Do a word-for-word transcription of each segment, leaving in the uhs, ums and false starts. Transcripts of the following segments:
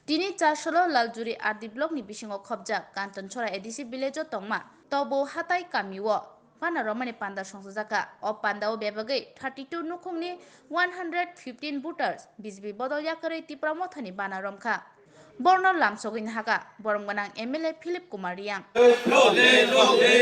Tini Chasolo Laljuri R D block ni bisingo khopjak Kantonchora A D C village o tongma Tobo hatai kamio bana romani panda songchajakha. O panda o bebagwi thirty two nukhungni one hundred fifteen voters B J P bodol yakarwi Tipra Mothani bana romkha. Borno lamsogwi nahakha borom gwnang M L A Philip Kumar Reang.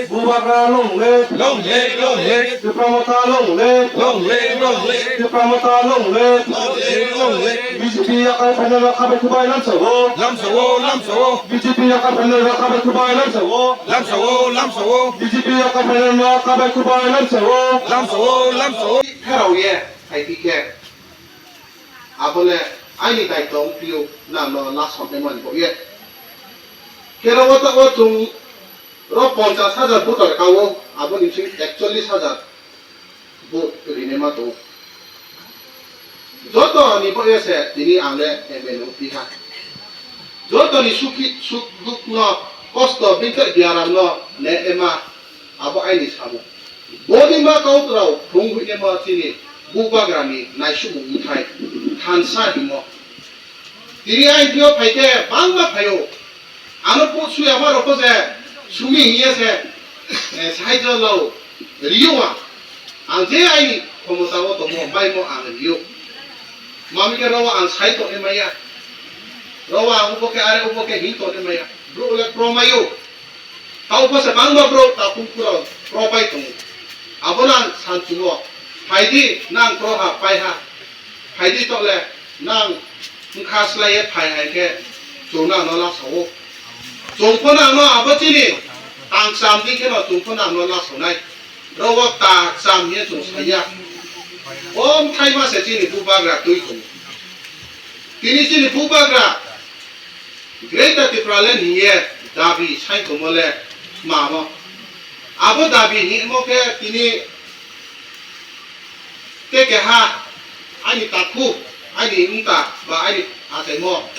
Bubagra long live. Long live, long live. Tipra Motha long live. Long live, long live. Tipra Motha long live. Long live, long live. B J P yakai phainai rok khabai khubai lamsao. Lamsao, lamsao. B J P yakai phainai rok khabai khubai lamsao. Lamsao, lamsao. B J P yakai phainai rok khabai khubai lamsao. Lamsao, lamsao. Pherao ye, hai khe. Abole aini daitw wngphio, nangno last hwnwi mani bo ye. Khe ro o ta o chwng ro ponchas hajar voter kao, aboni bising ekchollis hajar vote rinai ma tongo. Joto ni bo ye se tini ang le M L A wngphi ha. Joto ni sukhi suk duk no, kosto bini tei biaram no ne ema. Abo aini samung. Boni ma kautrao phung huinema chini bubagrani naisumung wngthai thansa himo. Tini aini thio phaikhe bangma phaio. Ano put suya ma rokho je sumi hiye se, eh, sahajyo lao riyo wa. Ang je aini khomota o tongo, maimo ang riyo. Mamikhe rowa ang sai tongni maya. Rowa ang ubo khe are ubo khe hin tongni maya. Bro le pro mayo. Tao bo se bangma bro ta pung pura pro pai tongo. Abono ang sanchungo. Phaidi nang pro ha pai ha. Phaidi tole nang wngkha slai ye phai hai khe chwng nang no lasao. Chwng pho nang no abo chini tang cham di khe no chwng pho nang no lasao nai. Rogo ta cham ye chwng saya. Om thai ma se chini bubagra twi tongo. Tini chini bubagra Greater Tipraland hiye dabi sai tongmo le mamo. Abo dabi himo khe tini te keha ani takhu, ani wngta ba ani achaimo.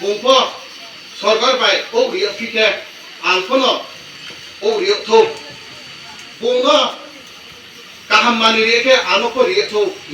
Bungpho sorkar bai o riyo phikhe ang phono o riyo thok. Bungno kaham mani riyo khe ano pho riyo thok.